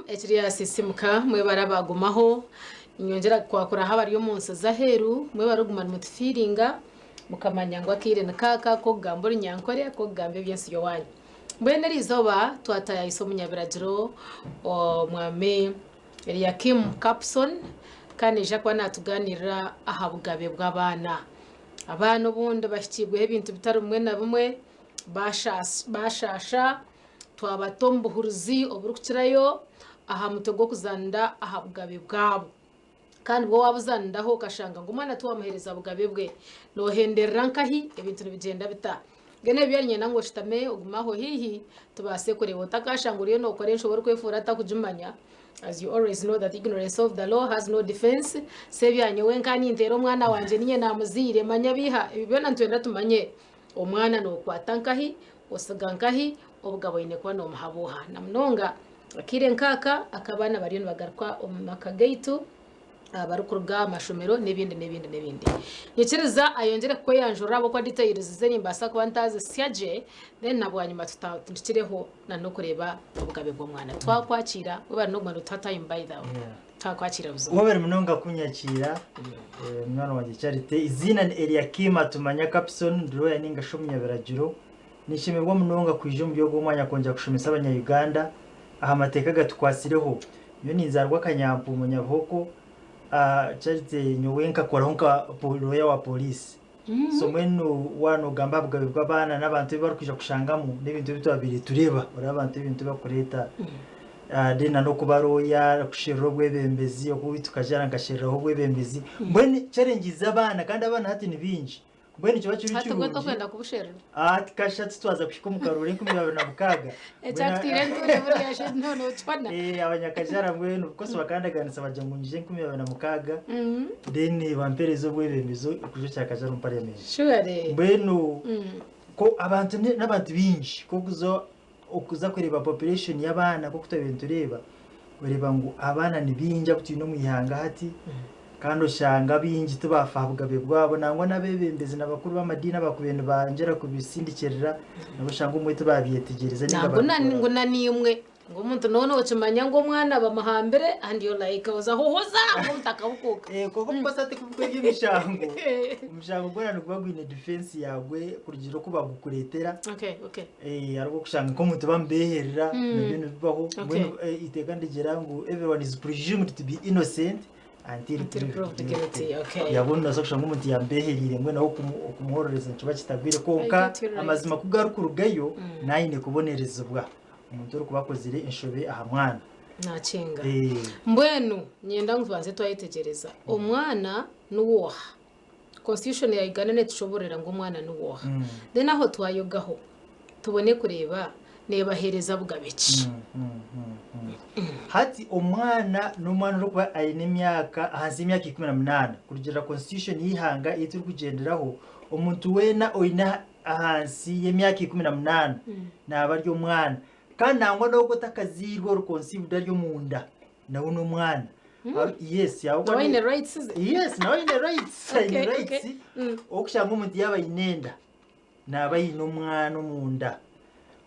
Ekiryasisimuka mwebare abagumaho, niinyongyera kukwakuraho abari omu nsi z'aheeru, mwebare kuguma nimutufiiringa mukamanya ngu akaire nikaaka ak'okugamba orunyankore, ak'okugamba eby'ensi y'owaanyu. Mbwenu eriizooba twataayaayisa omunyabiragiro Omwami Eliakim Kapson kandi naija kuba naatugaaniirira aha bugabe bw'abaana. Abaana obundi bahikiibweho ebintu bitari bimwe na bimwe, baashaasha, Twabata omu buhurizi oburikukirayo aha mutwe gw'okuzanira aha bugabe bwabo. Kandi bwo waabuzaniraho okashanga ngu omwana tiwamuheereza bugabe bwe, noohenderera nkahi? Ebintu nibigyenda bita? Mbwenu ebyo niinyenda ngu oshutame ogume aho haihi tubaase kureeba. Otakaashanga oriyo nookora enshobe orikwefuura atakugimanya. As you always know that ignorance of the law has no defense. Sebya nyowe nka ninteera omwana wangye niinye naamuzaire, manya biiha? Ebyo byona nitwenda tumanye. Omwana nookwata nkahi, osiga nkahi, obugabe oine kuba noomuha buuha? Na munonga akaire nk'aka aku abaana bariyo nibagaruka omu maka gaitu barikuruga aha mashomero n'ebindi n'ebindi n'ebindi. Nyikiriza ayongyere kukweyanjurira ahabw'okuba details ze nimbaasa kuba ntaazisya gye then na bwanyima tutandikireho n'okureeba obugabe bw'omwana. Twakwakiira, webare n'okuguma nootuha time by the way. Twakwakiira buzima. Webare munonga kunyakiira munywani wangye Charity. Eiziina ni Eliakim Atumanya Kapson, ndi lawyer ninga shi omunyabiragiro. Ninshemererwa munonga kwija omuri ogu omwanya kwongyera kushomesa abanya Uganda aha mateeka agatukwatsireho. Nyowe ninzaarwa Kanyampuumo Nyabuhoko. Charity nyowe nkakoraho nka lawyer wa police. So mbwenu waaba nogamba aha bugabe bw'abaana n'abantu ebi barikwija kushangamu n'ebintu ebi twabaire tureeba, oreeba abantu ebintu ebi barikureeta then na n'okuba lawyer, kusherura obwebembezi, oku tukajara nkasheruraho obwebembezi, mbwenu challenges z'abaana kandi abaana hati ni baingi, mbwenu nikiba kiri Hati obwo kirungi tokwenda kubusherura? Hati kasha titwaza kuhika omu karuuru 2006. Ekyakutaire entuure buriya shi nokibona? Abanyakajara mbwenu of course bakandaganisa bagira ngu nyije 2006 then bampereze obwebembezi okuja Kyakajara omu parliament. Surely. Mbwenu ko abantu n'abantu baingi ku okuza okuza kureeba population y'abaana nk'oku twabaire nitureeba, oreeba ngu abaana ni baingi abu twine omu ihanga hati kandi oshanga abaingi tibaafa aha bugabe bwabo nangwa n'abeebembezi na bakuru b'amadiini abakubaire nibangyera kubisindikirira nabo oshanga obumwe tibaabyetegyereza nainga Nangwa na babikora. ngu na naimwe ngu omuntu noona okimanya ngu omwana bamuhambire and you're like oza hohoza ngu obutaka bukuuka. Eh, kwonka omukwasi hati kuba eby'emishango, omushango gwona niguba gwine defense yagwe kurugiirira oku bagukureetera. Okay, okay. Eh, hariho okushanga nk'omuntu bamubeherera nabyo nibibaho Okay. mbwenu eh, eiteeka nirigira ngu everyone is presumed to be innocent until Until proved proved guilty. guilty, okay. Yabwo nobaasa kushanga omuntu yamubeherire mbwenu aho okumu- okumuhorereza nikiba kitagwire kwonka I get you right. amazima ku garikurugayo naine kubonerezibwa omuntu orikuba akozire enshobe aha mwana. Nakinga. Eh, Mbwenu niinyenda ngu tubanze twayetegyereza omwana niwooha? Constitution ya Uganda netushobororera ngu omwana ni wooha. Then aho twayogaho tubone kureeba nebahereza bugabe ki. Hati omwana n'omwana orikuba aine emyaka ahansi y'emyaka 18 kurugiirira constitution y'eihanga ei turikugyenderaho omuntu weena oine ahansi y'emyaka 18 naaba ari omwana kandi nangwa n'ogwo otakazairwe ori conceived ari omunda nawe n'omwana Yes, ahabw'okuba Nawe aine rights ze. Yes, nawe aine rights, aine Okay, rights. okay. Okushanga omuntu yaaba aine enda, naaba aine omwana omunda.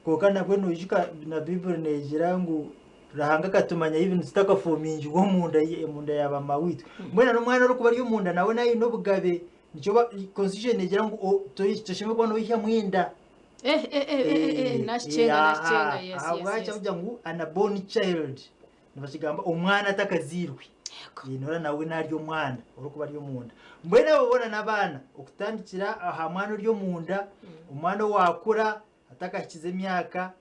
Kwonka nabwe noijuka na Baiburi neegira ngu Ruhanga akatumanya even tutakafomingirwe omunda omunda ya bamama waitu. Mbwenu n'omwana orikuba ari omunda nawe naaba aine obugabe, nikyo ba constitution neegira ngu o- toi- toshemereire kuba noihamu enda. Eh, eh, eh, eh, eh, nakikyenga, nakikyenga, yes, yes, Ahabwaki yes. abakugira ngu unborn child. Nibakigamba omwana atakazairwe. Yego. Eh, noora nawe nari omwana orikuba ari omunda. Mbwenu abo boona n'abaana okutandikira aha mwana ori omunda, omwana owaakura atakahikize emyaka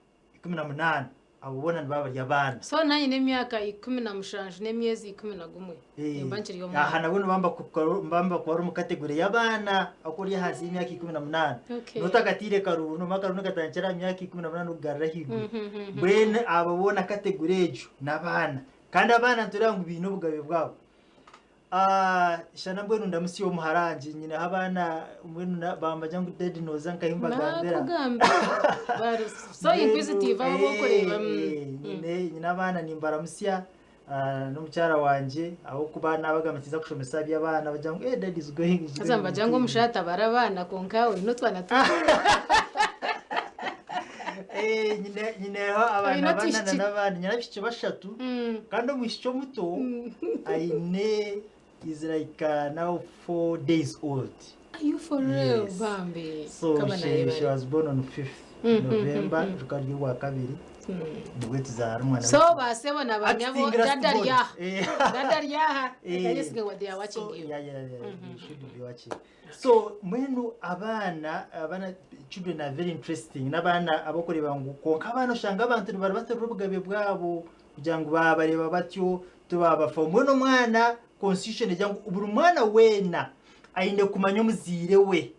18, abo boona nibaba bari abaana. So naanye n'emyaka 17 n'emyezi 11 Eh, nimba nkiri aha omwana. nabwo nibaba nibakubarira omu category y'abaana aku ori ahansi y'emyaka 18. Okay. N'otakatiire karuuru, noomanya akaruuru nikatandikira aha myaka 18 okugarura ahaiguru. Mbwenu abo boona category egyo n'abaana. Kandi abaana nitureeba ngu baine obugabe bwabo. Ah, shana mbwenu ndamutsya omuhara wangye nyineho abaana mbwenu na- bambagira ngu daddy nooza nkahi mbagambira. Naakugambira. Bari so inquisitive abo abu orikureeba. Eh, nyine nyine abaana nimbaramutsya ah, n'omukyara wangye ahabw'okuba naabagamba nti ninza kushomesa aby'abaana bagira ngu eh daddy is going is Haza going nibagira ngu omushaija atabara abaana kwonka oine otwana Eh, Eh, nyine nyineho abaana Oine bana otwishiki? n'abandi nyine abaishiki bashatu kandi omwishiki omuto aine is like now 4 days old. Are you for real? Yes. Bambi. So Kaba she naye was born on 5th November, rukaba ruri orwa kabiri, nibwo tuzaara omwana. So basebo na banyabo, Acting last dada born. ryaha. Dada ryaha. Yes, what they are watching So, you. Yeah, you should be watching. So mwenu abaana, children are very interesting, n'abaana abokureba ngu konka abaana oshanga abantu nibarabaterera obugabe bwabo kugira ngu babareba batyo tubabafa. Mbwenu omwana, constitution egira ngu buri mwana weena aine kumanya omuzaire we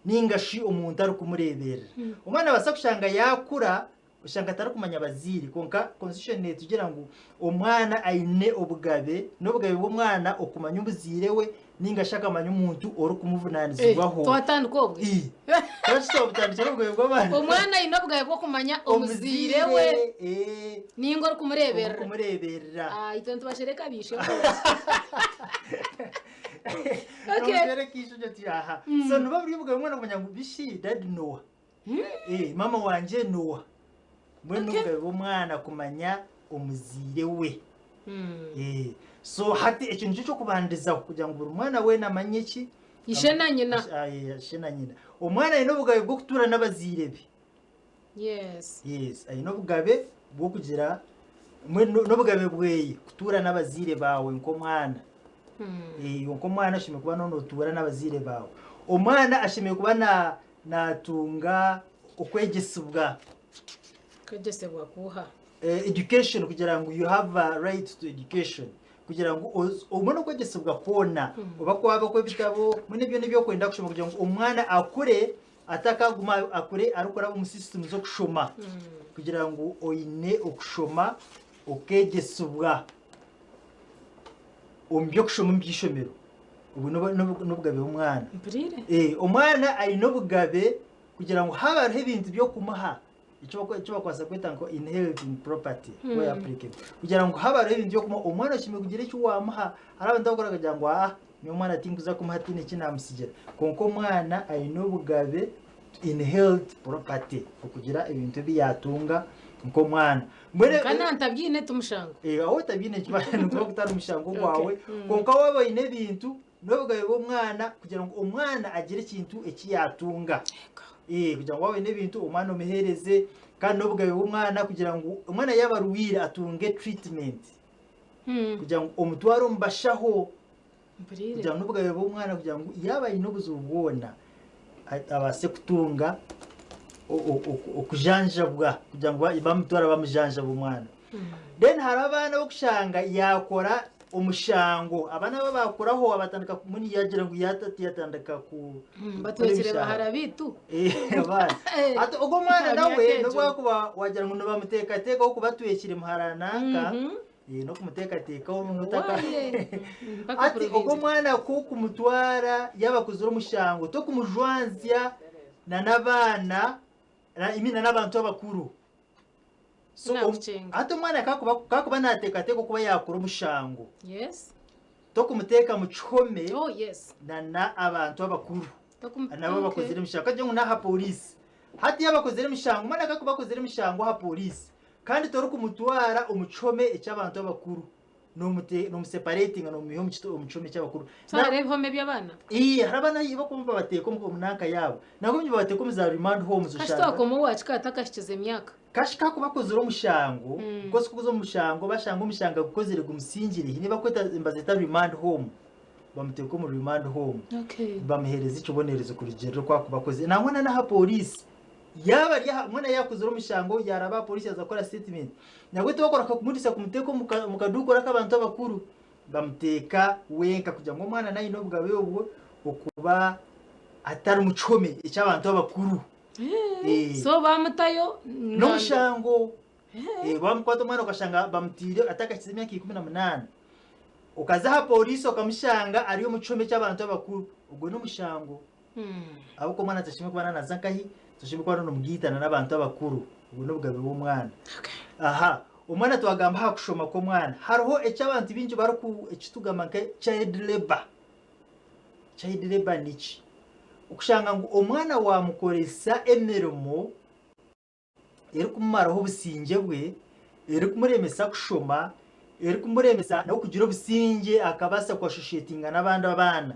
ninga shi omuntu arikumureberera. Omwana abaasa kushanga yakura oshanga atarikumanya bazaire, konka constitution netugira ngu omwana aine obugabe, n'obugabe bw'omwana okumanya omuzaire we ninga shi akamanya omuntu orikumuvunanizibwaho. Twatandika obwe. Twakitandikira obugabe bw'abaana. Omwana aine obugabe bw'okumanya omuzaire we ninga orikumureberera. Orikumureberera. Ah, itwe nitubashereka bishe. Nomushereka isho ati aha. So niba buri obugabe bw'omwana kumanya ngu bishi daddy nowa, mama wanje nowa. Mbwenu n'obugabe bw'omwana kumanya omuzaire we. So hati ekyo nikyo kyokubandizaho kugira ngu buri mwana weena amanye ki? Ishe na nyina. Ah, ishe na nyina. Omwana aine obugabe bw'okutuura n'abazaire be. Yes, aine obugabe bw'okugira, mbwenu n'obugabe bweye kutuura n'abazaire bawe nk'omwana. Nk'omwana ashemereire kuba notuura n'abazaire bawe. Omwana ashemereire kuba natunga okwegyesibwa. Kwegyesebwa kuha? Education, kugira ngu you have a right to education, kugira ngu omwe n'okwegyesibwa kwona, oba kwaba kw'ebitabo, mwene ebyo n'ebyokwenda kushoma, kugira ngu omwana akure atakaguma, akure arikuraba omu system z'okushoma, kugira ngu oine okushoma okegyesibwa omu by'okushoma omu by'ishomero. Obu n'obugabe bw'omwana. Mpurire. Omwana aine obugabe kugira ngu haba hariho ebintu by'okumuha icyo bakwasa kweta nko inheriting property where applicable, kugira ngu haba hariho ebintu by'okumuha omwana oshemeriire kugira eki wamuha. Hari abantu abakora kugira ngu ah, ni omwana tinkuza kumuha, tiine eki namusigira, konka omwana aine obugabe to inherit property, okugira ebintu ebi yatunga nk'omwana. Mbwenu Kana ntabyine tumushango. Aho otabyine kiba nikuba kutari omushango gwawe, konka waaba oine ebintu, n'obugabe bw'omwana kugira ngu omwana agire ekintu eki yatunga. Kugira ngu waaba oine ebintu, omwana omuheereze. Kandi n'obugabe bw'omwana kugira ngu omwana yaaba arwaire atunge treatment, kugira ngu omutware omu bashaho. Mpurire. Kugira ngu n'obugabe bw'omwana kugira ngu yaaba aine obuzibu bwona abaase kutunga okujanjabwa, kugira ngu bamutwara bamujanjaba omwana. Then hari abaana b'okushanga yakora omushango, abaana aba bakuraho abatandika kumuni yagira ngu yatandika ku Batwekire emishanga. Bahara bitu. Abaana. Ati ogwo omwana Myaka nawe egyo. nobwakuba wagira ngu nibamuteekateekaho kubatwekire muhara nanka, n'okumuteekateekaho notaka. Waye. Mpaka Ati ogwo kuruvingi. omwana kukumutwara yaba akuzire omushango, tokumujwanzya na n'abaana I mean, na n'abantu abakuru. So Nakucenga. ati omwana kakuba nateekateeka okuba yakora omushango, tokumuteeka mu kihome na abantu abakuru nabo bakozire emishango, kagira ngu n'aha polisi. Hati yaba akozire emishango, omwana kakuba akozire emishango aha polisi, kandi torikumutwara omu kihome eky'abantu abakuru, nomuseparatinga, nomuiha omu kihome ky'abakuru. So hari ebihome by'abaana? Iya, hari abaana bakumva bateeka omu nanka yaabo, nabo nibabateeka omu za remand homes. Kashi Oshanga twakoma owakika atakashikize emyaka. Kashi kakuba akozire omushango, because kukoze omushango, bashanga omushango agukozire gumusingire, hine bakweta mbazeta remand home, bamuteeka omu remand home, bamuhereza ekibonerezo kurugirira oku akuba akoze. Nangwa na n'aha polisi, yaba ari aha omwana yakozire omushango, yaraba aha polisi yaza kukora statement, nabwo tibakora kumurisa kumuteeka omu kaduukura k'abantu abakuru, bamuteeka wenka, kugira ngu omwana nawe aine obugabe obwo okuba atari mu kihome eky'abantu abakuru. So bamutayo. N'omushango. Bamukwata omwana okashanga bamutiire atakashikize emyaka 18, okaza aha polisi okamushanga ari omu kihome ky'abantu abakuru, ogwo n'omushango, ahabw'okuba omwana tashemereire kuba nanaza nkahi, tashemereire kuba nomugiitana n'abantu abakuru. Obwo n'obugabe bw'omwana. Aha omwana twagamba aha kushoma kw'omwana, hariho eky'abantu baingi bariku ekitugamba nka child labour. Child labour niki? Okushanga ngu omwana wamukoresa emirimo. erikumumaraho obusingye bwe, erikumuremesa kushoma, erikumuremesa n'okugira obusingye akabaasa ku associatinga n'abandi abaana.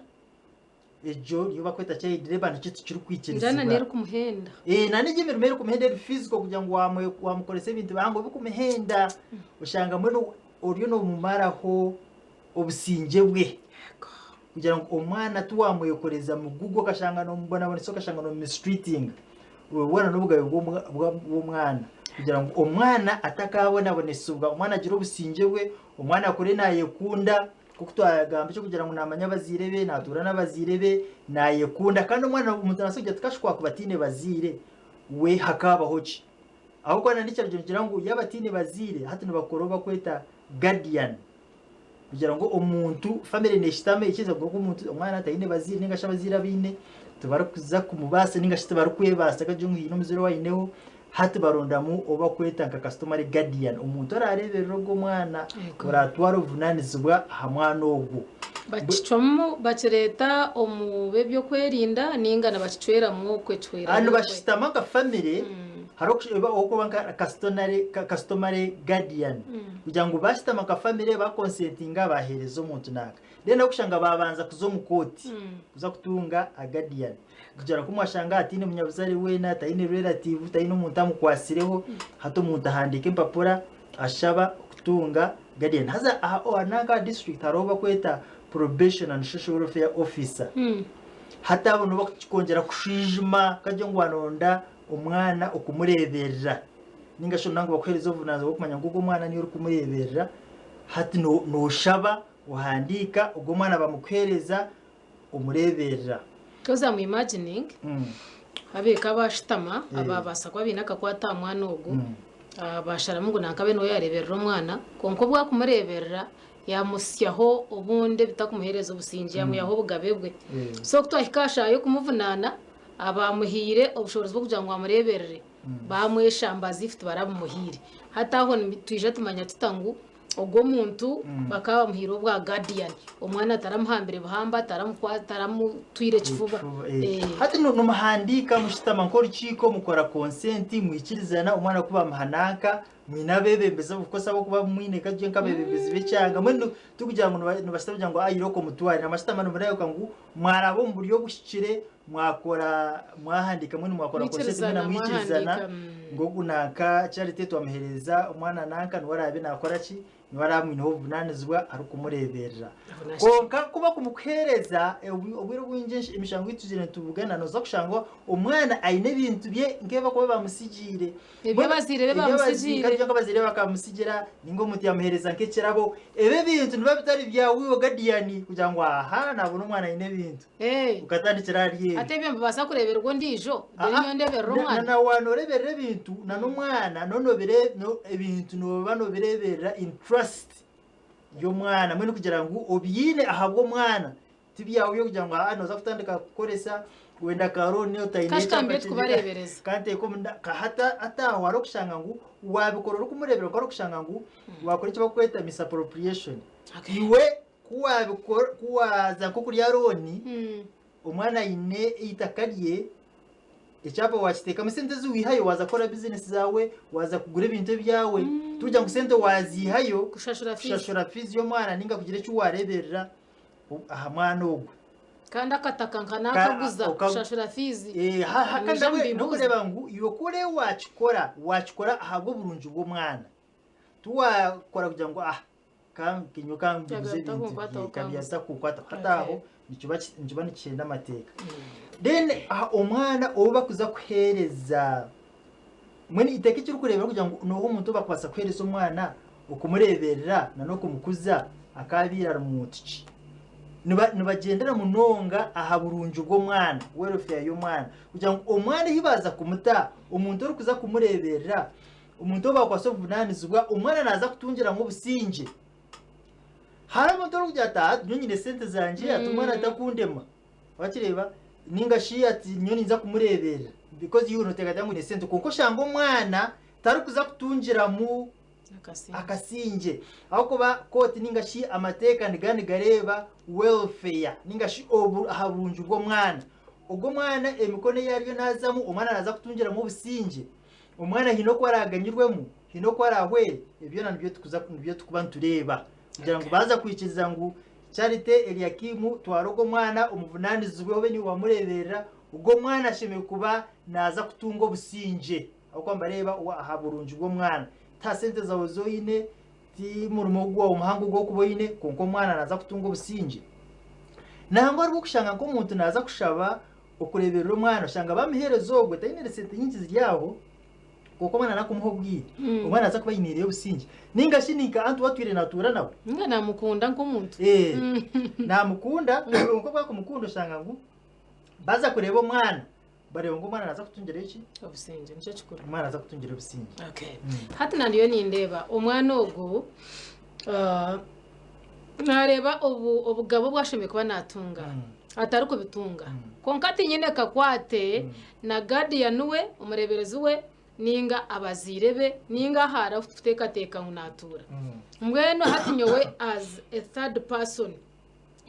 Egyo niyo barikweta child labour nikyo Njana tikirikwikirizibwa. n'erikumuhenda. Eh, na n'egyo emirimo erikumuhenda eri physical kugira ngu wamwe- wamukoresa ebintu bihango bikumuhenda oshanga mbwenu oriyo nomumaraho obusingye bwe. Kugira ngu omwana tiwamwekoreza mugugu okashanga nomubonabonesa okashanga nomu mistreatinga. Obwo bwona n'obugabe bw'omwana kugira ngu omwana atakabonabonesibwa, omwana agire obusingye bwe, omwana akure nayekunda nk'oku twagamba eky'okugira ngu naamanya abazaire be, naatuura n'abazaire be, naayekunda kandi omwana omuntu naabaasa kugira ati kashi kwakuba ataine bazaire we hakaabaho ki? Ahabw'okuba na n'ekiragiro nikigira ngu yaaba ataine bazaire hati nibakora ou barikweta guardian kugira ngu omuntu family neeshutama eikiriza ngu omuntu omwana taine bazaire nainga shi abazaire abu aine tibarikuza kumubaasa nainga shi tibarikwebaasa kagira ngu haine omuzaire ou aineho Hati barondamu ou bakweta nka customary guardian, omuntu oraareeberera ogwo mwana, Yego. oraatwara obuvunaanizibwa aha mwana ogwo. Bakicwamu bakireeta omu b'eby'okwerinda nainga nibakicweramu okwecweramu Aha nibashutama nka family, hariho okuba nka customary, customary guardian kugira ngu bashutama nka family bakonsentinga baheereza omuntu nanka. Then orikushanga baabanza kuza omu kooti kuza kutunga a guardian. Kugira ngu mwashanga ataine munyabuzaare weena, taine relative, taine omuntu amukwatsireho, hati omuntu ahandiika empapura ashaba kutunga guardian. Haza aha nanka aha district hariho ou barikweta probation and social welfare officer. Hati abo nibo bakwongyera kushwijuma okagira ngu waronda omwana okumureeberera ninga shi ngu bakuheereze obuvunaanizibwa bw'okumanya ngu ogu omwana niiwe orikumureeberera, hati nooshaba ohandiika ogu omwana bamukuheereza omureeberera. Coz am imagining abeeka abashutama ababaasa kuba baine akakwate aha mwana ogu basharamu ngu nanka abe niwe yareeberera omwana kwonka obu akumureeberera yamutsyaho obundi ebitakumuheereza obusingye yamwihaho obugabe bwe so ku twahika aha shaaha y'okumuvunaana abamuhaire obushoboorozi bw'okugira ngu amureeberere bamweshamba as if tibarabumuhaire hati aho nitwija tumanya tuta ngu Ogwo omuntu bakaba bamuhaire obwa guardian, omwana taramuhambire buhamba, taramutwire kifuba. Hati nimuhandiika mushutama nk'orukiiko mukora consent mwikirizana omwana ku bamuha nanka mwine abeebembezi of course ahabw'okuba mwine nk'abeebembezi b'ekyanga mbwenu tikugira ngu nibashutama kugira ngu irooko omutware nibashutama nimureebeka ngu mwaraba omu buryo obuhikire mwakora mwahandiika mbwenu mwakora consent Mwikirizana, mwena mwikirizana mwahandiika, mm. ngu ogu nanka Charity twamuheereza omwana nanka niwe araabe naakora ki niwe araabe amwineho obuvunanizibwa arikumureeberera Aho nashitama. kwonka ku bakumukuheereza obwire obwingi emishango ei tugiire nitubugana nooza kushanga omwana aine ebintu bye nk'ebi barikuba bamusigiire Ebi abazaire be bamusigiire. Ebi abazaire be bakamusigira ninga omuntu yamuheereza nk'ekirabo ebi ebintu nibiba bitari byawe iwe guardian kugira ngu aha naabona omwana aine ebintu. Eh. Okatandikira ahari ebyo. Hati ebyo nibibaasa kureeberwa ondiijo, reero nyowe ndeeberera omwana? Na waaba nooreeberera ebintu na n'omwana ebintu nooba noobireeberera in trust y'omwana mbwenu kugira ngu obiine ahabw'omwana ti byawe by'okugira ngu aa nooza kutandika kukoresa wenda ka loan otaine Kashitambire tikubareebereza. Hati aho hariho okushanga ngu waabikora orikumureeberera kwonka hariho okushanga ngu waakora eki barikweta misappropriation. Iwe Ku waabikora, ku waaza nk'okurya looni, omwana aine eitaka rye, ekyapa waakiteekamu esente ezi waihayo waaza kukora bizinesi zaawe, waaza kugura ebintu ebyawe, tikugira ngu sente waaziihayo Kushashura fiizi. kushashura fiizi y'omwana nainga kugira eki waareeberera aha mwana ogwo. Kandi akataka nka naakaguza kushashura fiizi. Eh, ha- ha- kandi Mwija nabwe mubimbuuze. n'okureeba ngu iwe ku orebe waakikora, waakikora ahabw'oburungi bw'omwana. Tiwaakora kugira ngu ah Nyowe kambiguze ebintu bye kabyatakunkwataho hati aho nikiba nikihenda amateeka. Then omwana ou bakuza kuheereza mbwenu eiteeka ekirikureebera kugira ngu nooha omuntu ou bakubaasa kuheereza omwana okumureeberera n'okumukuza akaabaire ari muntu ki? Nibagyendera munonga aha burungi bw'omwana, welfare y'omwana kugira ngu omwana ahi baaza kumuta omuntu orikuza kumureeberera Omuntu ou baakwatsa obuvunaanizibwa, omwana naaza kutungiramu obusingye. Hariho omuntu orikugira ati aha nyowe nyine sente zangye ati omwana atakundema. Wakireeba? Ninga shi ati nyowe ninza kumureeberera because iwe nooteekateeka ngu oine sente kwonka oshanga omwana tarikuza kutungiramu akasingye ahabw'okuba kooti ninga shi amateeka nigaba nigareeba welfare ninga shi aha burungi bw'omwana. Ogwo omwana emikono ei ariyo naazamu omwana naaza kutungiramu obusingye. Omwana haine oku araaganyirwemu, haine oku araahwere, ebyo byona nibyo tukuza nibyo tukuba nitureeba kugira ngu baaza kwikiriza ngu Charity Eliakim twara ogwo omwana omuvunaanizibwe obe niiwe wamureeberera, ogwo omwana ashemereire kuba naaza kutunga obusingye ahabw'okuba nibareeba aha burungi bw'omwana. Ti aha sente zaawe ezi oine, ti murimo gwawe muhango ogu orikuba oine, kwonka omwana naaza kutunga obusingye. Nangwa hariho okushanga nk'omuntu naaza kushaba okureeberera omwana oshanga bamuheereza ogwo taine sente nyingi ziri aho kwonka omwana nakumuha obwire mm. omwana aza kuba ainiireyo obusingye ninga shi ninka anti watwire natuura nawe ninga namukunda nk'omuntu eh, namukunda kwonka bwakumukunda oshanga ngu baza kureeba omwana bareeba ngu omwana naza kutungira eki obusingye nikyo kikuru omwana naza kutungira obusingye okay. mm. hati nandiyo nindeeba omwana ogu uh, Naareeba obu obugabe obu ashemereire kuba naatunga atarikubitunga. Kwonka tinyine kakwate na guardian we, omureeberezi we, nainga abazaire be, nainga ahu arikuteekateeka ngu naatuura. Mbwenu hati nyowe as a third person,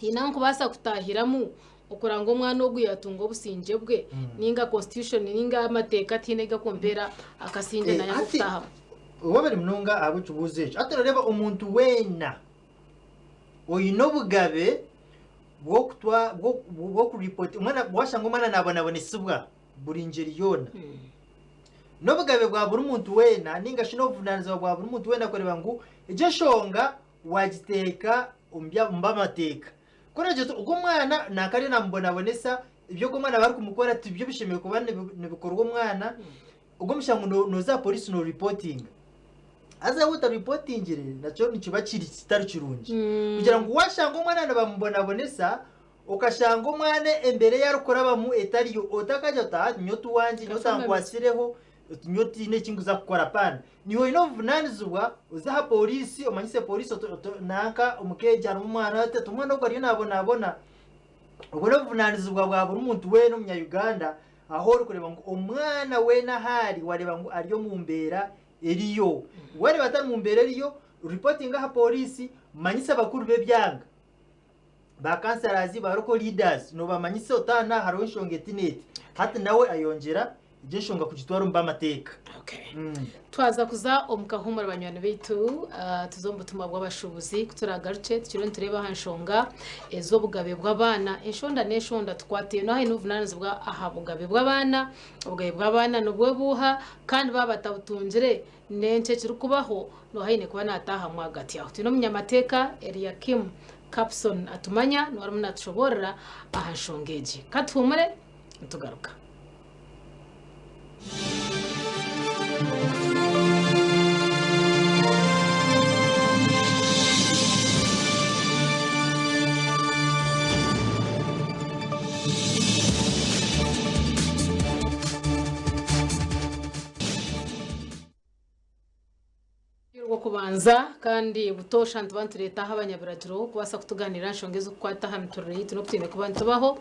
haine ahu nkubaasa kutaahiramu okuranga ngu omwana ogu yaatunga obusingye bwe, nainga constitution nainga amateeka tihaine ahu gakumpeera akasingye naanye Hati ak'okutaahamu. webare munonga ahabw'ekibuuzo ekyo. Hati noreeba omuntu weena oine obugabe bw'okutwa bwo- bw'okuripoti omwana washanga omwana nabonabonesibwa buri ngyeri yoona n'obugabe bwa buri muntu weena ninga shi n'obuvunanizibwa bwa buri muntu weena kureeba ngu egyo enshonga wagiteeka omu bya- omu b'amateeka ku oragira oti ogu omwana nanka ariyo namubonabonesa ebi ogu omwana barikumukora tibyo bishemereire kuba nibi- nibikorwa omwana Ogwo omushango nooza aha poriisi nooripotinga. Haza waaba otaripotingire nakyo nikiba kiri kitari kirungi. Kugira ngu waashanga omwana nibamubonabonesa, okashanga omwana embeera ei arikurabamu etariyo, otakagira oti haa nyowe ti wangye, nyowe otankwatsireho, nyowe tihaine eki ndikuza kukora apaana. Niiwe oine obuvunaanizibwa oze aha poriisi omanyise poriisi oti oti nanka omuka egi harimu omwana oti oti omwana ogu ariyo naabonabona. Obwo n'obuvunaanizibwa bwa buri muntu weena omunya-Uganda Ahu orikureeba ngu omwana weena ahu ari wareeba ngu ari omu mbeera eriyo. Wareeba atari mu mbeera eriyo, ripotinga aha pooriisi, manyisa abakuru b'ebyanga, ba kansarazi, ba local leaders, noobamanyisa oti aha n'aha hariho enshonga eti n'eti. Hati nawe ayongyera egyo enshonga kugitwara omu b'amateeka. Okay. Twaza kuza omu kahuumuro banywani baitu, tuze omu butumwa bw'abashuubuzi. Ku turaagarukye tukiriyo nitureeba aha nshonga ez'obugabe bw'abaana. Enshonda n'enshonda tukwate n'oha aine obuvunaanizibwa aha bugabe bw'abaana, obugabe bw'abaana nibwo buuha, kandi baaba batabutungire n'enki ekirikubaho, n'oha aine kuba naataahamu ahagati aho. Twine omunyamateeka Eliakim Kapson Atumanya niwe arimu naatushoboorora aha nshonga egi. Ka tuhuumure nitugaruka. Rw'okubanza kandi butoosha nituba nitureeta aha abanyabiragiro kubaasa kutugaaniirira aha nshonga ezirikukwata aha miturire yaitu n'oku twine kuba nitubaho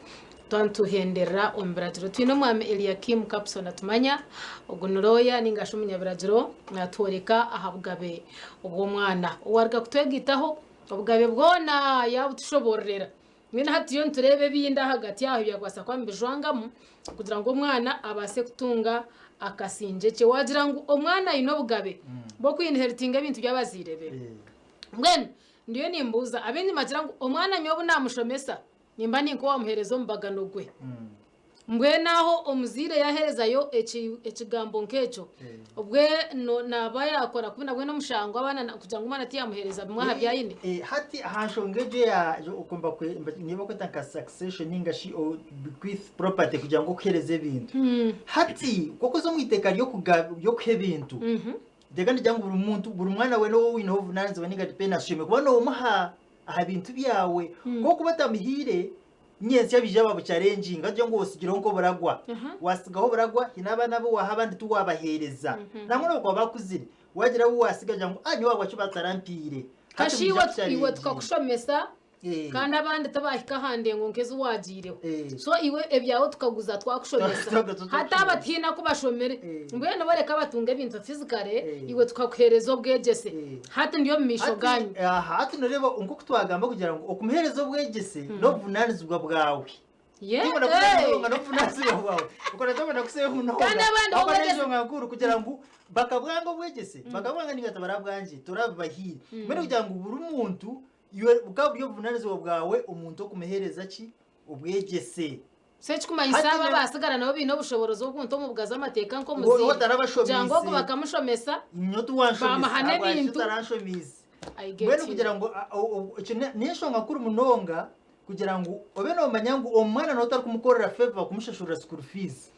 twaba nituhenderera omu biragiro. Twine omwami Eliakim Kapson Atumanya, ogu ni looya nainga shi omunyabiragiro naatworeka aha bugabe bw'omwana. Owaruga kutwegaitaho, obugabe bwona yaabutushoboororera. Mbwenu hati turiyo nitureeba ebindi ahagati aho ebyakubaasa kuba nibijwangamu kugira ngu omwana abaase kutunga akasingye kye. Waagira ngu omwana aine obugabe bw'okwinheritinga ebintu by'abazaire be. Mbwenu ndiyo nimbuuza, abaingi nibagira ngu omwana nyowe obu naamushomesa nimba ni nk'owaamuheereza omubagano gwe. Mbwenu aho omuzaire yaaherezayo ekigambo nk'ekyo, obwe naaba yaakora kubi nabwe n'omushango abaana kugira ngu omwana tiyaamuheereza bimwe aha bi aine. Hati aha nshonga egyo eya niyo barikweta nka succession ninga shi bequeath property kugira ngu okuheereza ebintu. Hati ku orikuza omu iteeka ry'okuha ebintu, iteeka nirigira ngu buri muntu buri mwana weena ou oineho obuvunaanizibwa ninga dependence oshemereire kuba noomuha aha bintu byawe. Ku orikuba otamuhaire, Nyentsya baija babucharenginga bagire ngu osigireho nk'oburagwa. Wasigaho oburagwa haine abaana abu waaha abandi tiwabaheereza. Nangwa n'obu bakuba bakuzire, waagira abu waasiga bagira ngu ah nyowe ahabwaki batarampaire. Hati Kashi nibaija iwe iwe kucharenginga. tukakushomesa Eh. kandi abandi tibaahika aha ndengo nk'ezi waagiireho. Eh. So iwe ebyawe tukaguza twakushomesa. Twaguza Hati aba tihaine aku bashomire. Eh. Mbwenu bo reka batunge ebintu physically, Eh. iwe tukakuheereza obwegyese. Eh. Hati ndi omu maisho Hati, gaanyu. aha, hati noreeba nk'oku twagamba kugira ngu okumuheereza obwegyese n'obuvunaanizibwa bwawe. Ye- Tingo nakusaba Hey! munonga n'obuvunanizibwa bwawe. Okora ntabwo nakusaba munonga. Kandi abandi Aho obwegyese- n'enshonga nkuru kugira ngu bakabwanga obwegyese, bakabwanga ninga tibarabwangye, turabibahiire. Mbwenu kugira ngu buri muntu iwe bukaba buri obuvunanizibwa bwawe omuntu okumuheereza ki? Obwegyese. So ekikumanyisa Hati aba na- abasigara nabo baine obushoborozi bw'okunta omu buga z'amateeka Wowe nk'omuziire. otarabashomiise. Kugira ngu ogu bakamushomesa, Nyowe tiwanshomesa, Bamuha ahabwaki n'ebintu. otaranshomeize? I get Mbwenu you. kugira ngu a- o- o- ekyo ni- n'enshonga nkuru munonga kugira ngu obe noomanya ngu omwana nooba otarikumukorera favour kumushashurira school fees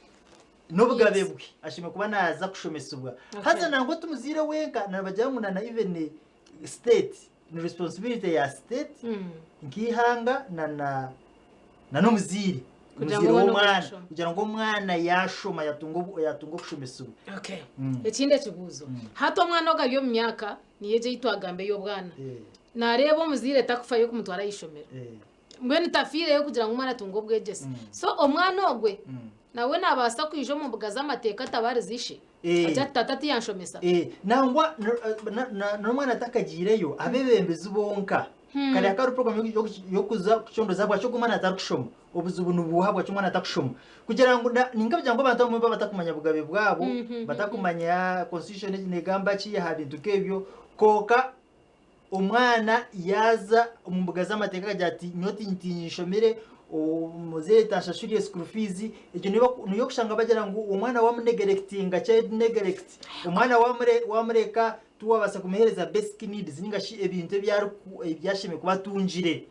n'obugabe Yes. bwe ashemereire kuba naaza kushomesibwa. Okay. Haza nangwa timuzaire wenka nibagira ngu na na even state ni responsibility ya state nk'eihanga na na na n'omuzaire Kugira omuzaire ngu obone w'omwana okushoma. kugira ngu omwana yaashoma yatunga obu- yatunga okushomesibwa. Okay. Mm. Ekindi ekibuuzo. Hati omwana ogu ari omu myaka niyo egyo ei twagamba ey'obwana. Eh, Naareeba omuzaire takufayo kumutwara aha ishomero. eh, Mbwenu tafiireyo kugira ngu omwana atunge obwegyese. So omwana ogwe nawe naabaasa kwija omu mbuga z'amateeka atabaarize ishe? Eh. Agire ati tata tiyanshomesa. Eh, nangwa n'omwana atakagiireyo abeebembezi bonka kare hakaba hariho program y'okuza kucondooza ahabwaki ogwo omwana atarikushoma obuzibu nibuuha ahabwaki omwana atakushoma kugira ngu ninka kugira ngu abantu abamwe baba batakumanya bugabe bwabo batakumanya constitution egi negamba ki aha bintu nk'ebyo kwonka Omwana yaaza omu mbuga z'amateeka akagira ati nyowe tinshomire, omuzaire tanshashuriire school fees, egyo niyo orikushanga bagira ngu omwana wamunegerekitinga, child neglect, omwana wamureka tiwabaasa kumuheereza basic needs ninga shi ebintu ebi ashemereire kuba atungire.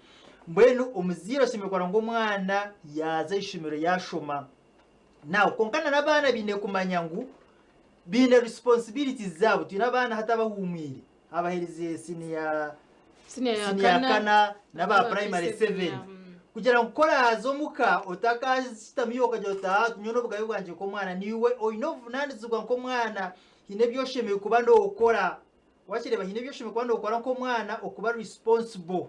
Mbwenu omuzaire ashemereire kureba ngu omwana yaaza aha ishomero yaashoma. Now kwonka na n'abaana baine kumanya ngu baine responsibilities zaabo, twine abaana hati abahuumwire. Abaherize siniya Siniya ya siniya kana, kana n'aba n'aba primary P7, 7 ya, mm. kugira ngu koraaza omuka otakashitamiyo okagira oti "Ah, nyowe n'obugabe bwangye nk'omwana niiwe oine obuvunanizibwa nk'omwana haine ebi oshemereire kuba nookora wakireeba haine ebi oshemereire kuba nookora nk'omwana okuba responsible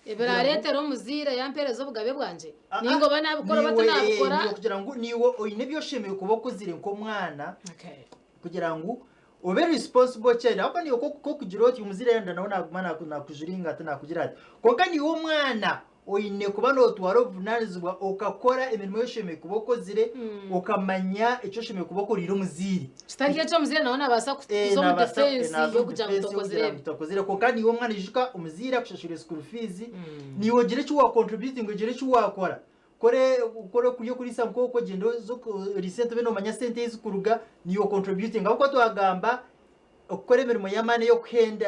Ebiraareetere omuzaire yampeereza obugabe bwangye, Ah, ah, nainga oba naabikora oba niiwe, eh, tinaabikora. niiwe kugira ngu niiwe oine ebi oshemereire kuba okozire nk'omwana Okay. kugira ngu obe responsible child ahabw'okuba niiwe kokugira oti omuzaire yayenda nawe naguma nakujuringa ati nakugira ati kwonka niiwe omwana oine kuba notwara obuvunanizibwa okakora emirimo ei oshemereire kuba okozire okamanya eki oshemereire kuba okoriire omuzaire Kitari ekyo omuzaire nawe nabaasa Eh, kuza omu nabaasa- eh, defense naaza omu y'okugira ngu defense tokozire y'okugira ebi. ngu tokozire kwonka niiwe omwana ijuka omuzaire akushashurire school fees niiwe ogire eki wa contributing ogire eki wakora Kore kore kurya okuriisa nk'okwo ogyende oze oriise ente obe noomanya sente ei zikuruga niiwe ocontributinga ahabw'okuba twagamba okukora emirimo y'amaani ey'okuhenda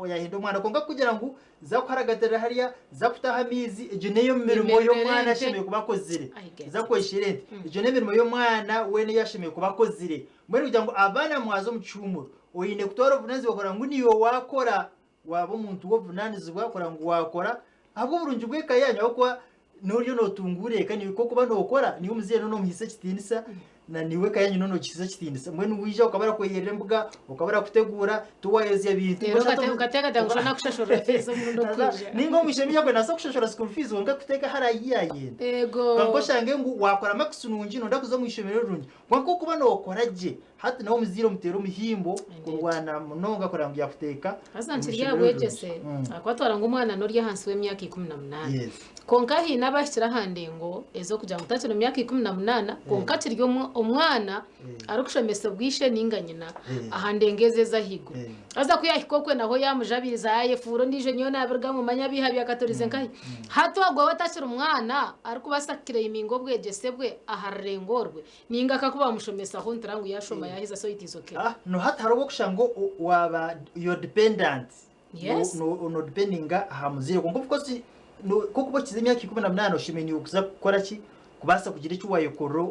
yaahenda omwana kwonka kugira ngu za kuharagatirira hariya za kutaha amaizi egyo n'eyo mirimo Emerere y'omwana ente. ashemereire kuba akozire I get za it. kweshera ente egyo n'emirimo y'omwana weena ei ashemereire kuba akozire mbwenu kugira ngu abaana mwaza omu kihuumuro oine kutwara obuvunaanizibwa kureba ngu niiwe waakora Waaba omuntu w'obuvunaanizibwa kureba ngu waakora ahabw'oburungi bw'eka yaanyu ahabw'okuba n'oriyo nootunguura eka niiwe ku orikuba nookora niiwe omuzaire nooba noomuhaisa ekitiinisa na niiwe eka yaanyu nooba noogihaisa ekitiinisa. Mbwenu waija okaba orakweyerera embuga, okaba orakuteguura, tiwaayozya bintu. Reero okateekateeka ngu shana nakushashurira fees omurundi ogurikwija. Nainga omu ishomero ryaawe naabaasa kukushashurira school fees kwonka akuteeke hare ahu yaayenda. Eego. Kwonka oshange ngu waakora marks nungi nooyenda kuza omu ishomero rirungi kwonka okuba nookora gye Hati nawe omuzaire omuteere omuhimbo kurwana munonga kureba ngu yakuteeka Haza omu nkiri ishomero aha bwegyese rirungi. Ahakuba twara ngu omwana n'ori ahansi w'emyaka 18. Yes. Kwonka haine abahikire aha ndengo ez'okugira ngu takiri omu myaka 18 kwonka akiri omwana arikushomesibwa ishe ninga nyina aha ndengo ezo ez'ahaiguru. Haza ku yaahika okwe naho yaamujabiriza yaayefuura ondiijo nyowe naabirugamu manya biiha byakatorize nkahi. Hati ogwo we atakiri mwana arikubaasa kukireyiminga obwegyese bwe aha rurengo orwe. Ninga kakuba bamushomesaho ntira ngu yashoma yaheza so it is okay. Ah, no hati hariho obwokushanga waba you're dependent. Yes. No, no, no dependinga aha muzaire kwonka of course no, kokuba okize emyaka 18 oshemereire niiwe kuza kukora ki kubaasa kugira eki wayekorera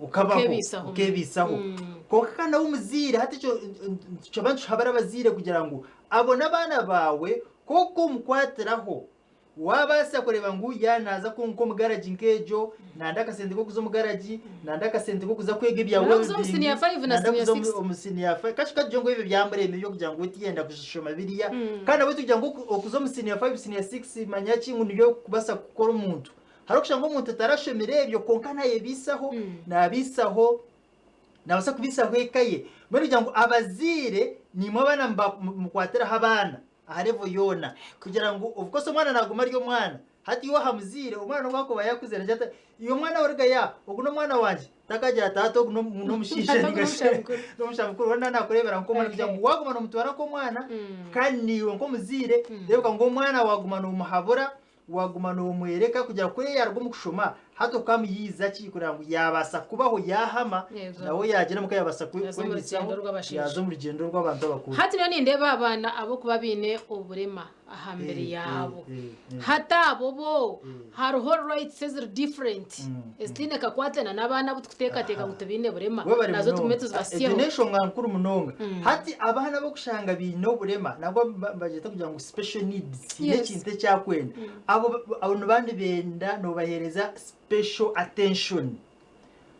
okabaho Okebiisaho. okebiisaho kwonka kandi nawe omuzaire hati ekyo nikyo nituhabura abazaire kugira ngu abo n'abaana baawe kwonka omukwatiraho Waabaasa kureeba ngu yaaba naaza nk'omu garagi nk'egyo, nanda akasente k'okuza omu garagi, nanda akasente k'okuza kwega ebya Nanda kuza omu welding, senior five na nanda senior kuza omu- six. omu senior five. Kashi kagire ngu ebyo byamurema eby'okugira ngu we tiyenda kushoma biriya. Kandi nabwe tugira ngu okuza omu senior five, senior six manya ki ngu nibyo kubaasa kukora omuntu. Hariho okushanga omuntu atarashomire ebyo kwonka naayebiisaho, naabiisaho Naabaasa kubiisaho eka ye. Mbwenu kugira ngu abazaire niimwe abaana mukwatiraho abaana aha level yoona. Kugira ngu of course omwana naaguma ari omwana. Hati iwe aha muzaire, omwana nobu akuba yakuzire nagira ati, iwe omwana we ruga ya, ogu n'omwana wangye. Takagira ati hati ogu n'omushaija Hati ogu ninga shi n'omushaija mukuru. n'omushaija mukuru. Weena nakureebera nk'omwana kugira ngu waaguma noomutwara nk'omwana, kandi naiwe nk'omuzaire, reebeka ngu omwana waaguma noomuhabura, Waguma nomwereka kugira ku yaruga omu kushoma hati okamuyiiza ki kureba ngu yabaasa kubaho yahama Yego. nawe yagyenda omuka yabaasa kwe- Yaza omu kwebiisaho rugyendo rw'abashaija. yaza omu rugyendo rw'abantu abakuru. Hati nyowe nindeeba abaana ab'okuba baine oburema aha mibiri Eh, yaabo. eh, eh, eh. Hati abo bo Eh. hariho rights eziri different ezitaine kakwate na n'abaana abu tukuteekateeka ngu tibaine burema Webare nazo tugume munonga. Egyo tuzibasyeho. n'enshonga nkuru munonga. Hati abaana ab'okushanga baine oburema nangwa ba- bagyeta kugira ngu special needs haine ekintu eki akwenda abo abo nibaba nibenda nobaheereza special attention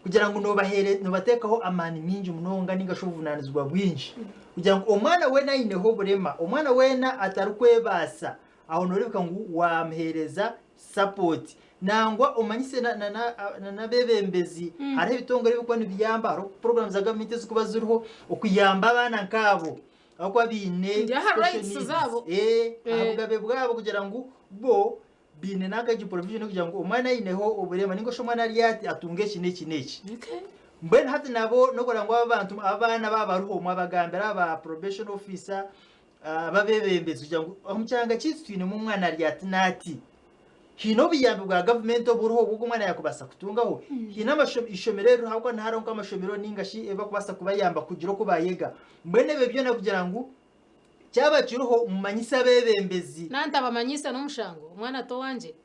kugira ngu nobahere nobateekaho amaani mingi munonga ninga shi obuvunanizibwa bwingi kugira ngu omwana weena aineho oburema omwana weena atarikwebaasa aho noreebeka ngu wamuheereza support nangwa omanyise na na na n'abeebembezi hariho ebitongore ebirikuba nibiyamba hariho puroguraamu za gavumenti ezirikuba ziriho okuyamba abaana nk'abo ahabw'okuba baine Ndi aha special rights needs. zaabo. Eh, aha Eh. bugabe bwabo kugira ngu bo baine nanka egi provision kugira ngu omwana aineho oburema ninga shi omwana ari ati atunge eki n'eki n'eki. Okay. Mbwenu hati nabo n'okugira ngu abantu abaana baaba bariho mwabagambira aba probation officer ababebembezi kugira ngu omu kyanga kyaitu twinemu omwana ari ati n'ati. Haine obuyambi bwa gavumenti oburiho obu omwana yaakubaasa kutungaho? Haine ishomero eririho ahabw'okuba nihariho nk'amashomero nainga shi ebi barikubaasa kubayamba kugira oku baayega. Mbwenu ebyo byona kugira ngu kyaba kiriho mumanyise abeebembezi. Nantabamanyiisa n'omushango, omwana t'owangye.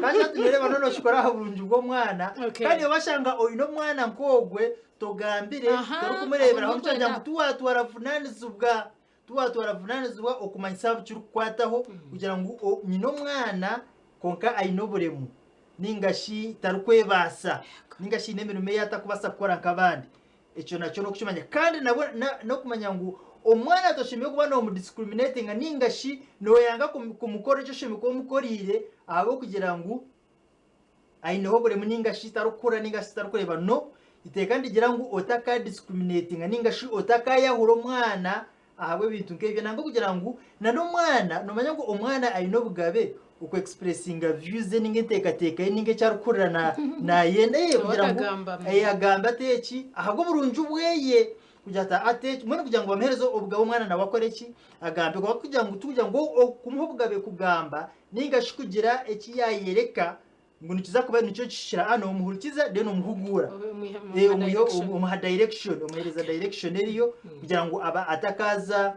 Kandi hati nooreeba noona okikora aha burungi bw'omwana. Okay. Kandi washanga oine omwana nk'ogwe togambire, Aha, torikumureeberaho aho nikyo kugira ngu ndikwenda. tiwaatwara buvunaanizibwa. Tiwatwara buvunanizibwa okumanyisa abu kirikukwataho kugira ngu nyine omwana kwonka aine oburemu ninga shi tarikwebaasa ninga shi haine emirimo ei atakubaasa kukora nk'abandi. Ekyo nakyo n'okukimanya kandi nabwo n'okumanya ngu omwana toshemereire kuba nomudiscriminatinga ninga shi noyanga kumukora eki oshemereire kuba omukoriire ahabw'okugira ngu aineho oburemu ninga shi tarikukura ninga shi tarikureeba no iteeka nirigira ngu otaka discriminatinga ninga shi otakayahura omwana ahabw'ebintu nk'ebyo nangwa kugira ngu na n'omwana nomanya ngu omwana aine obugabe oku expressinga views ze ninga enteekateeka ye ninga eki arikuhurira na nayenda eh, kugira ngu Atagamba. eh, agambe ati eki ahabw'oburungi bweye kugira ati ati eki mbwenu kugira ngu bamuheereze obugabe omwana nawe akore ki agambe kwonka kugira ngu tikugira ngu okumuha obugabe kugamba Nainga shi kugira eki yaayereka ngu nikiza kuba nikyo kihikire, aha noomuhurikiza then omuhuguura. Eh, omuhe omuha direction, omuheereza direction eriyo kugira ngu aba atakaaza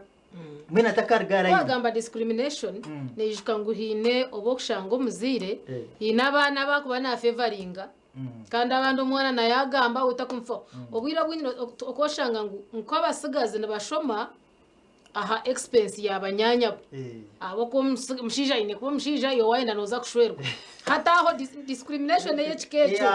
mbwenu atakaruga line. Wagamba discrimination, naijuka ngu haine obu okushanga omuzaire Eh. haine abaana abu arikuba nafevaringa kandi abandi omwana naye agamba we takumfaho. Obwire obwingi okoshanga ngu nk'abatsigazi nibashoma aha expense ya banyaanyabo ahabw'okuba omushaija aine kuba omushaija iwe waayenda nooza kushwerwa hati aho discrimination ey'ekika ekyo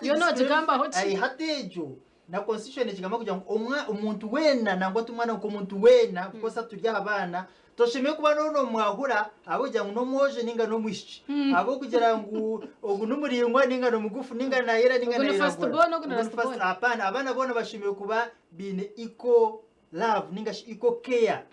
yo noogigambaho ki? Hati egyo na constitution ekigamba kugira ngu omuntu weena nangwa ti mwana wenka omuntu weena because hati turi aha baana toshemereire kuba noomwahura ahabw'okugira ngu n'omwojo ninga n'omwishiki ahabw'okugira ngu ogu nimuraingwa ninga nimugufu ninga naayera ninga Ogu ni first nairagura born, ogu ni last born. Hapana abaana boona bashemereire kuba baine equal love ninga shi equal care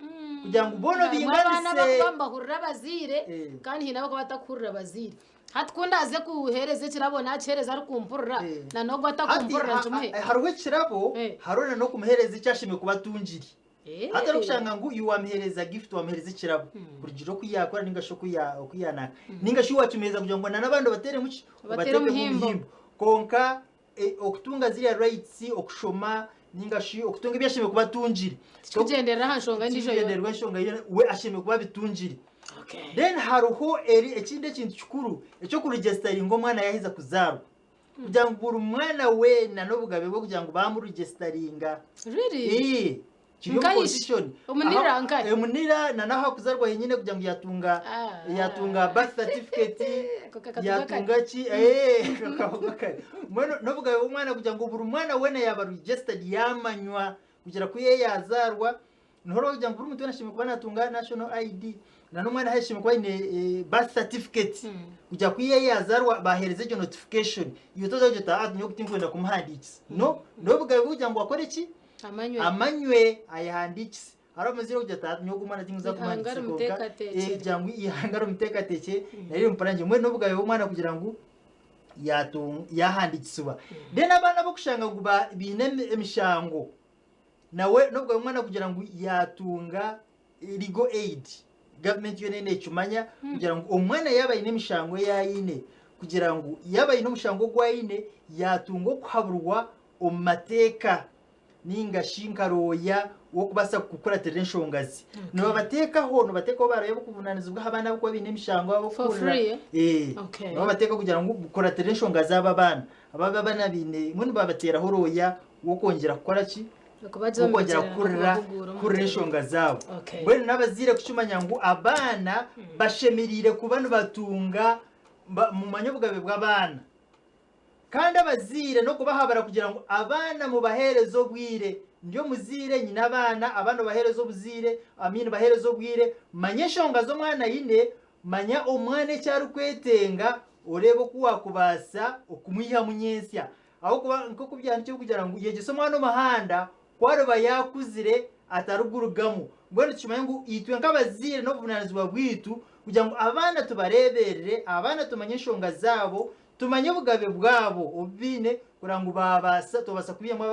kugira ngu boona Harimu abaana obinganise abakuba nibahurira abazaire Eh. kandi haine abakuba batakuhurira abazaire hati ku ndaaze kuheereza ekirabo naakiheereza arikumpurira Eh. na n'ogwo Hati, atakumpurira nkimuhe hariho ekirabo Eh. hariho na n'okumuheereza eki ashemereire kuba atungire Eh. hati orikushanga ngu iwe wamuheereza gift wamuheereza ekirabo kurugiirira oku yaakora ninga shi oku ya- oku yaanaka ninga shi wakimuheereza kugira ngu na n'abandi obateeremu ki Obateere obateekemu omuhimbo. omuhimbo kwonka Okutunga ziriya rights, okushoma ninga shi okutunga ebi ashemereire kuba atungire. Tikikugyendera aha nshonga endiijo yoona. Tikikugyendera enshonga yoona, we ashemereire kuba abitungire. Okay. Then hariho eri ekindi ekintu kikuru eky'okuregisitaringa omwana yaaheza kuzaarwa. Kugira ngu buri mwana weena n'obugabe bwe kugira ngu baamuregisitaringa. Really? Ee, kiri omu Nkahi shi? constitution. Omu NIRA Aha- nkahi? Omu NIRA na n'ahu akuzarwa henyine kugira ngu yatunga Ah. yatunga birth certificate Ako kakabuga yatunga ki eh, kakabuga kare. Mbwenu n'obugabe bw'omwana kugira ngu buri mwana weena yaaba registered yaamanywa kugira ku ye yazaarwa niho orikugira kugira ngu buri muntu weena ashemereire kuba naatunga national ID na n'omwana ashemereire kuba aine eh, birth certificate kugira ku ye yazaarwa baheereza egyo notification iwe toza kugira oti "Ah, nyowe tinkwenda kumuhandiikisa no n'obugabe bwe kugira ngu akore ki Amanywe. Amanywe ayehandiikise. Hariho omuzaire orikugira ati hati nyowe ogu omwana tinkuza Ihanga kumuhandiikisa kwonka rimuteekateekyere. kugira ngu ihanga rimuteekateekye nari rimupurangye. Mbwenu n'obugabe bw'omwana kugira ngu yatung- yahandiikisibwa. Then abaana ab'okushanga ngu ba- baine emi- emishango, nawe n'obugabe bw'omwana kugira ngu yatunga legal aid. Gavumenti yoona nekimanya kugira ngu omwana yaaba aine emishango ei aine, kugira ngu yaaba aine omushango ogu aine, yaatunga okuhaburwa omu mateeka ninga shi nka looya w'okubaasa kukuratirira enshonga ze. Nibabateekaho, nibateekaho ba looya b'okuvunanizibwa aha baana abarikuba baine emishango For abarikuhurira. free, eh? Eh, Okay. nibabateekaho kugira ngu kukuratirira enshonga z'abo abaana. Aba abaana baine, mbwenu babateeraho looya w'okwongyera kukora ki? W'okwongyera kuhurira kuhurira enshonga zaabo. Okay. Mbwenu n'abazaire kukimanya ngu abaana bashemereire kuba nibatunga, ba- mumanye obugabe bw'abaana. Kandi abazaire n'okubahabura kugira ngu abaana mubaheereze obwire. Ndi omuzaire, nyine abaana, abaana obaheereze obuzaire, I mean baheereze obwire, manya enshonga z'omwana aine, manya omwana eki arikwetenga, oreebe oku waakubaasa okumwihamu nyentsya. Ahabw'okuba nk'oku byahandiikirwe kugira ngu yegyesa omwana omuhanda, ku ariba yaakuzire atarigurugamu. Mbwenu tukimanye ngu itwe nk'abazaire n'obuvunaanizibwa bwaitu kugira ngu abaana tubareeberere, abaana tumanye enshonga zaabo, Tumanye obugabe bwabo obu baine kureba ngu baabaasa twabaasa kubiihamu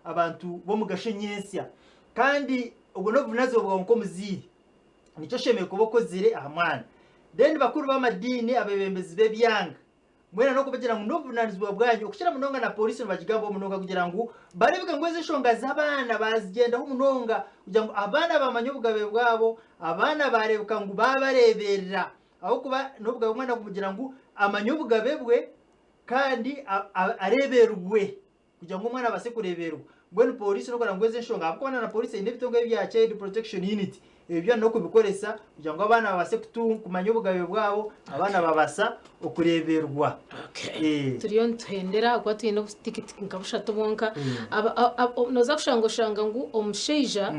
abantu b'omugasho nyentsya. Kandi obwo n'obuvunanizibwa bwawe nk'omuzaire. Nikyo oshemereire kuba okozire aha mwana. Then bakuru b'amadiini, abeebembezi b'ebyanga, mwena n'okubagira ngu n'obuvunanizibwa bwanyu okukira munonga na pooriisi nibagigambaho munonga kugira ngu bareebeke ngu ezi enshonga z'abaana baazigyendaho munonga kugira ngu abaana baamanya obugabe bwabo, abaana baareebeka ngu baabareeberera. Ahabw'okuba n'obugabe bw'omwana kumugira ngu amanye obugabe bwe kandi areeberwe kugira ngu omwana abaase kureeberwa. Mbwenu pooriisi n'okugira ngu ezi enshonga ahabw'okuba na pooriisi eine ebitongore ebya Child Protection Unit ebyo byona n'okubikoresa kugira ngu abaana babaase kumanya obugabe bwabo, abaana babaasa okureeberwa. Okay. Turiyo nituhendera ahakuba twine obutikiti nka bushatu bwonka. Nooza kushanga oshanga ngu omushaija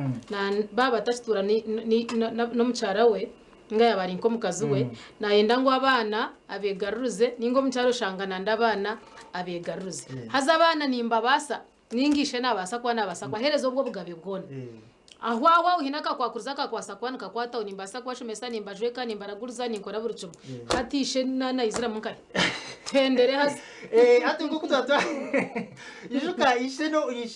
baaba batakituura n'omukyara we, Ninga yaaba ari nk'omukazi we, naayenda ngu abaana abeegarurize, ninga omukyara oshanga nanda abaana abeegarurize. Haza abaana nimbabaasa, ninga ishe naabaasa kuba naabaasa kubaheereza obwo obugabe bwona. Aho aho aho haine akakwakurizo akakwasa kuba nikakwataho, nimbaasa kubashomesa, nimbajweka, nimbaraguriza, ninkora buri kimwe. Hati ishe naiziramu nkahi? Tuhendere haza. Hati nk'oku twaba ijuka ishe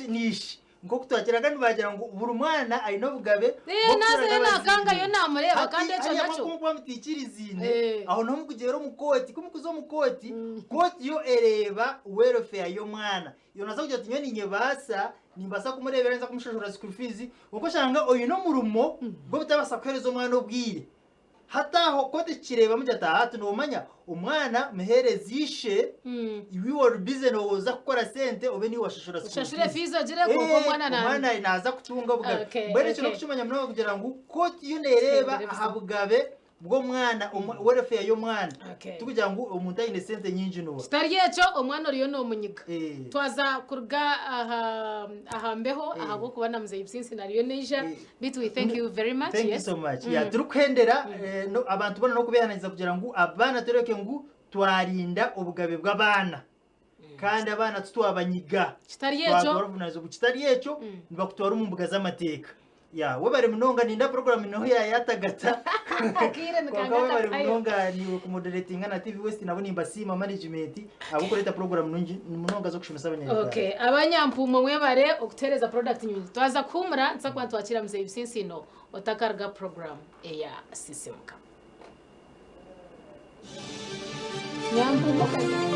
ni ishe. Nk'oku twakiraga nibagira ngu buri mwana aine obugabe Eh, bw'okutura naza yo n'abazaire nakanga be. yo namureeba Hati kandi ekyo hariya nakyo. nk'oku mukuba mutaikiriziine, Eh. aho niho mukugyera omu kooti. Ku mukuza omu kooti, kooti yo ereeba welfare y'omwana. Yo naaza kugira ati nyowe ninyebaasa, nimbaasa kumureebera, ninza kumushashurira school fees, kwonka oshanga oine omurimo gw'obutabaasa kuheereza omwana obwire. Hati aho kooti ekikireebamu egira ati hati noomanya omwana muheereze ishe, iwe ori bize nooza kukora sente obe niiwe washashura school Oshashure fees. fees ogire kwonka omwana na- Omwana naaza kutunga obugabe. Okay, Mbwenu ekyo okay. n'okukimanya munonga kugira ngu kooti yo neereeba Tuhendere aha busa. bugabe bw'omwana, welfare y'omwana. Okay. Tikugira ngu omuntu aine sente nyingi niwe. Kitari ekyo omwana oriyo noomunyiga. Eh. Twaza kuruga aha aha mbeho ahabw'okuba na muzeeyi Businsi ariyo naija. Beitu we thank you very much. Thank you yes. so much. Yeah, turikuhendera eh, no, abantu boona n'okubehananiza kugira ngu abaana tureke ngu twarinda obugabe bw'abaana kandi abaana titwabanyiga Kitari ekyo. Twatwara obuvunanizibwa kitari ekyo nibakutwara omu mbuga z'amateeka ya webare munonga ninda program niho yayatagata Akaire nikanga kwonka webare katayo. munonga niwe kumoderatinga na TV West nabo nimbasiima management ahabw'okureeta program nungi munonga z'okushomesa abanyayuganda. Okay, abanyampuumo mwebare okutuheereza product nyingi. Twaza kuhuumura nituza kuba nitwakiira Muzeeyi Businsiino otakaruga program eya Sisimuka. Nyampuumo kare.